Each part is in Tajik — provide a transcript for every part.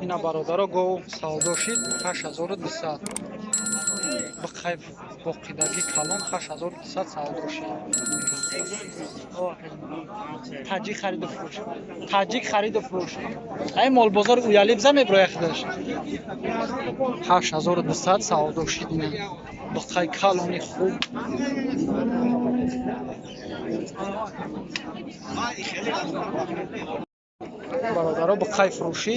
Ина бародаро, гов савдо шид 8200. Бақай боқидагӣ калон 8200 савдо шид. Таҷик хариду фурӯш. Таҷик хариду фурӯш. Ай молбозор уялибза меброя худаш. 8200 савдо шид ина. Бақай калони хуб. Бародаро, бақай фурӯшӣ.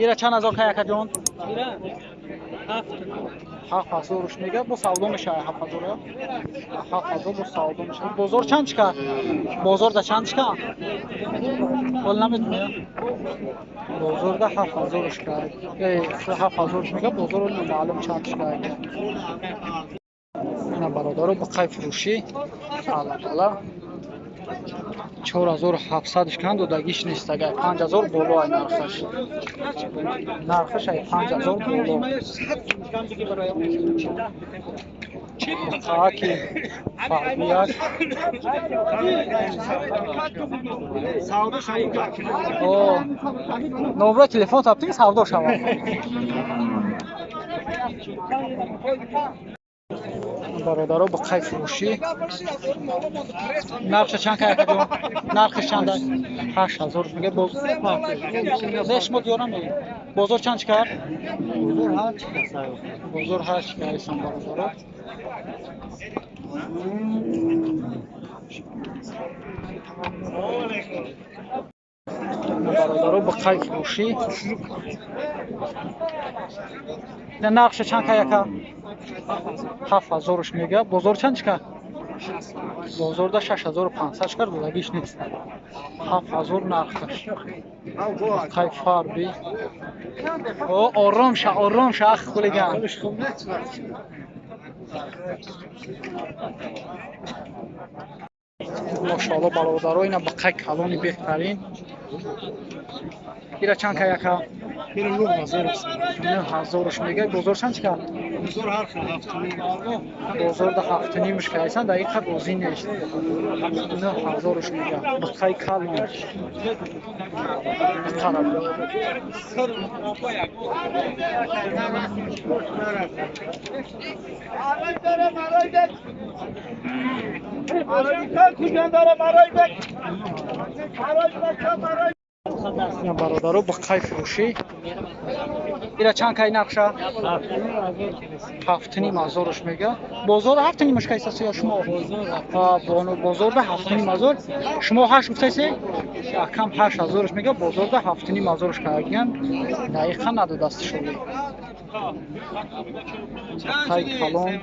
Ира чанд ҳазор кай, акаҷон? 7000-ш мега, бо савдо мешавад 7000. 7000 бо савдо мешавад. Бозор чанд чика? Бозор да чанд чика? Ҳол намедонӣ? Бозор да 7000-ш кард. 7000-ш мега, бозор маълум чанд чика. Ина бародаро, бақай фурӯшӣ. Алла алла. 4700 кан додагиш нест, агар 5000 боло ай нархаш. Нархаш ай 5000 боло. Қааки фарбияк. О, номра телефон таптӣ, савдо шавад. Бародаро, бақай фурӯшӣ. Нархша чанд кай, акаҷон? Нархш чанд? 8000 мега. Боз не, шумо диёр намеед. Бозор чанд чӣ кард? Бозор ҳар чӣ каса. Бозор ҳар чӣ кайсан, бародаро. Бародаро, бақай фурӯшӣ. Нархша чанд кай, ака? 7000-ш мега. Бозор чанд чика? Бозорда 6500 чикар, додагиш нест. 7000 нархаш. Қай фарби. О, ором ша, ором ша, ах хулиган. Мошоалло, бародаро, ина бақай калони беҳтарин. Ира чанд кай, ака? Ира 9000. 9000-ш мега. Бозор чанд чика? Бозор ҳар хел 7,5. Бозорда 7,5-ш кайсан, дақиқа розӣ нест. 9000-ш мега. Бақай калон. Қараб. Бародаро, бақай фурӯшӣ. Ира чанд кай нархша? 7,5 ҳазорш мега. Бозор 7,5-ш кайсаст ё шумо? Бозорда 7,5 ҳазор. Шумо 8 гуфтасе? Акам 8000-ш мега, бозорда 7,5 ҳазорш кардагиян. Дақиқа надодаст шули. Қай калон.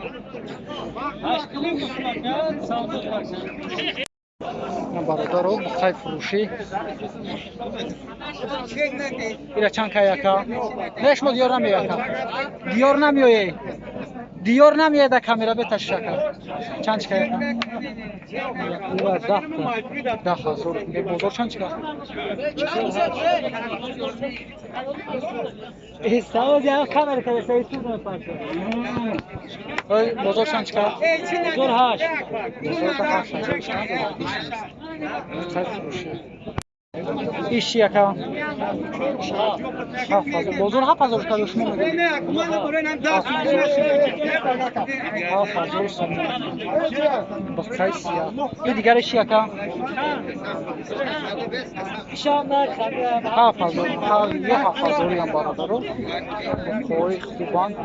Бародаро, бақай фурӯшӣ. Ира чанд кай, ака? Не, шумо диёр намеои, ака. Диёр намеои. Диёр намеои, да камера беташиш, ака. Чанд чика, ака? 10,000. Бозор чанд чика? Бозор чанд чика? Бозор 8. Бозорда 8000 чанд? Бақай фурӯшӣ. Иш чи, ака? 7000. Бозор 7000 кард, шумо мегӯед? 7000 сомон. Бақай сия. И дигараш чи, ака? 7000. Ё 7000-ям, бародаро. Бақои хубанд.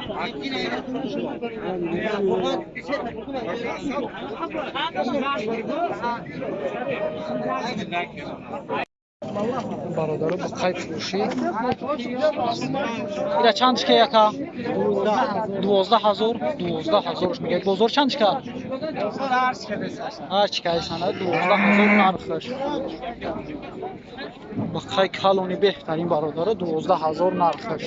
Бародаро, бақай фурӯшӣ. Ира чанд чика, яка? 12000. 12000-ш мега. Бозор чанд чика? Ҳар чика айсана 12000 нархаш. Бақай калони беҳтарин, бародаро, 12000 нархаш.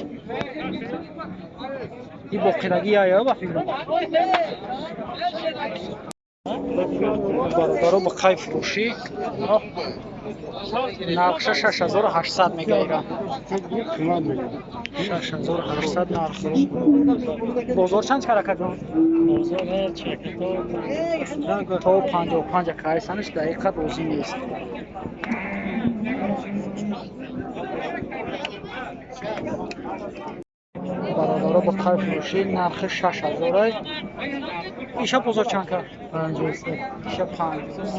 И боқирагӣ ая ба фикрам. Бародаро, бақай фурӯшӣ. Нархша 6800 мега ира. 6800 нарх. Бозор чанд чикар, акаҷон? Бозор ҳар чика то 55 кайсанаш дақиқа розӣ нест. Бародаро, буққаи фурӯшӣ нархи 6000. Иша бозор чанд кард? 53. Иша 53.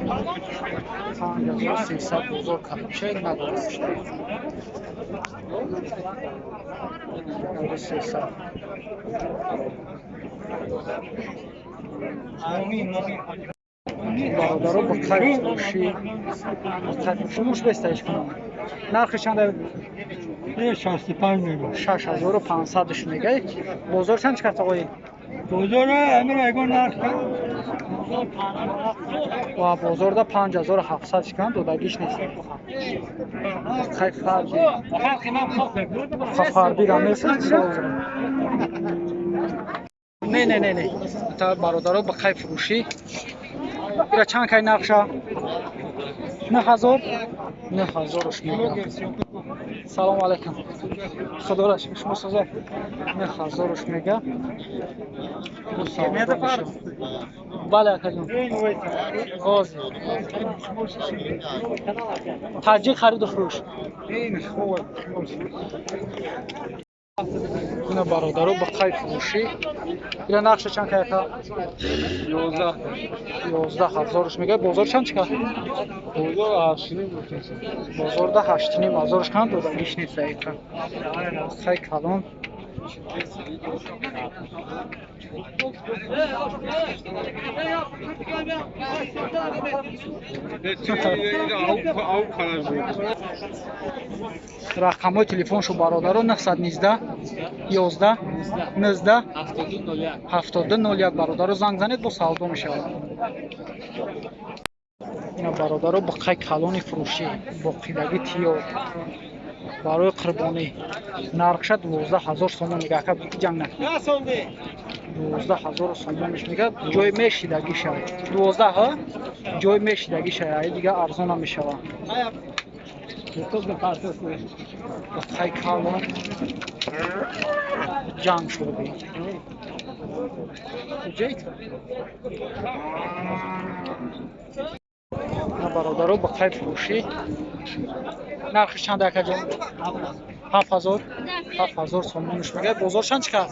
5300 бозор кард. Иша надорад. 5300. Бародаро, буққаи фурӯшӣ, буққаи фурӯшӣ муш бестаиш кунам. Нархи чанд? 65 мегӯ. 6500 мегай. Бозор чанд чӣ кард, оғои? Бозор амир ягон нарх. Ва бозорда 5700 шикан додагиш нест. Буққаи фарби. Фарби рамест. Не, не, не, не. Та бародаро, буққаи фурӯшӣ. Ира чанд кай нархша? 9000? 9000 мегӯям. Салому алайкум. Худоро шукр, шумо соза. 9000 мега. Бу савдо мешавад. Бале, акаҷон. Ғози. Таҷик хариду фурӯш. Ина бародаро, буққаи фурӯшӣ. Ира нархша чанд кай, ака? 11. 11 000 мега. Бозор чанд чӣ кард? Бозор 8,5. Бозорда 8,5 ҳазорш канд додагиш нест, ака. Буққаи калон. Рақамҳои телефоншу, бародаро, 919 11 19 72 01. Бародаро, занг занед, бо савдо мешавад. Ина бародаро, буққаи калони фурӯшӣ, боқидагӣ тиёр барои қурбонӣ, нархша 12 000 сомон мега. Ака, ҷанг накун. 12 000 сомониш мега. Ҷои мешидагиша 12 ҳа, ҷои мешидагиша, ай дига арзон намешава. Буққаи калон ҷанг шуда би. На бародаро, буққаи фурӯшӣ нархиш чанд, акаҷон? 7000, 7000 сомониш мега. Бозор чанд чӣ кард?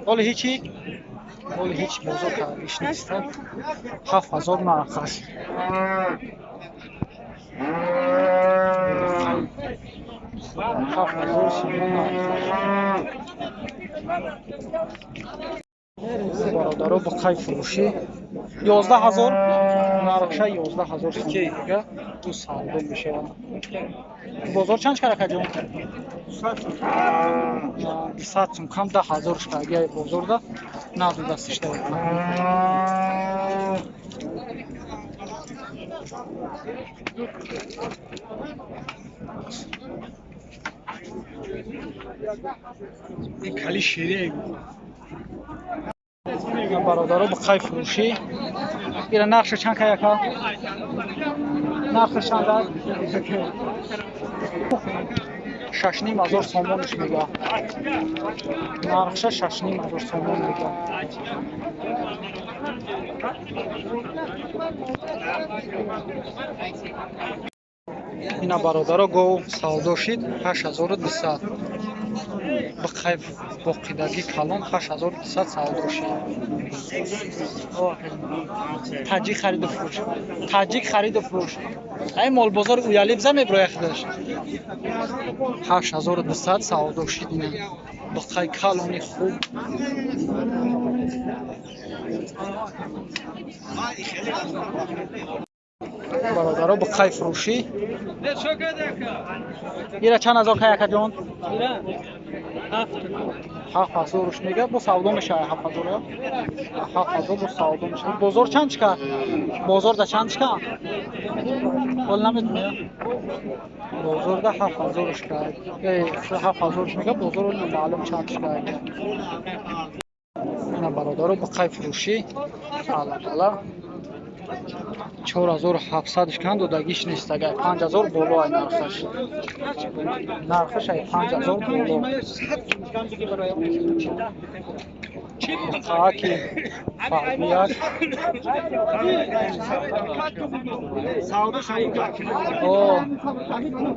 Ҳоли ҳичи, ҳоли ҳеч бозор кардагиш нест. 7000 нархаш. 7000 сомон нархаш. Бародаро, буққаи фурӯшӣ 11 000 нархша, 11 000 сомон мега. Ду савдо мешавад. Бозор чанд чӣ кард, акаҷон? 200 сум кам, 10 000 шкагияи бозорда надодастишта. Кали шире. Бародаро, буққаи фурӯшӣ ира нархша чанд кай, ака? Нархаш чанд аст? 6,5 ҳазор сомониш мега. Нархша 6,5 ҳазор сомон мега. Ина бародаро, гов савдо шид 8200. Буққаи боқидагӣ калон 8200 савдо шид. Таҷик хариду фурӯш, таҷик хариду фурӯш. Ай молбозори уялибза меброя худаш. 8200 савдо шид. Ина буққаи калони хуб. Бародаро, буққаи фурӯшӣ ира чанд ҳазор кай, акаҷон? 7000-уш мега. Бо савдо мешавад 7000? 7000 бо савдо мешавад. Бозор чанд чӣ кард? Бозорда чанд чӣ кард? Ҳол намедонӣ? Бозорда 7000-уш кард, 7000-уш мега. Бозор маълум чанд чӣ кард. Ина бародаро, буққаи фурӯшӣ алла 4700 кан додагиш нест. Агар 5000 боло ай нархаш, нархаш ай 5000 боло. Буққааки фарбияк.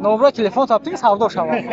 Номраи телефон таптин, савдо шавад.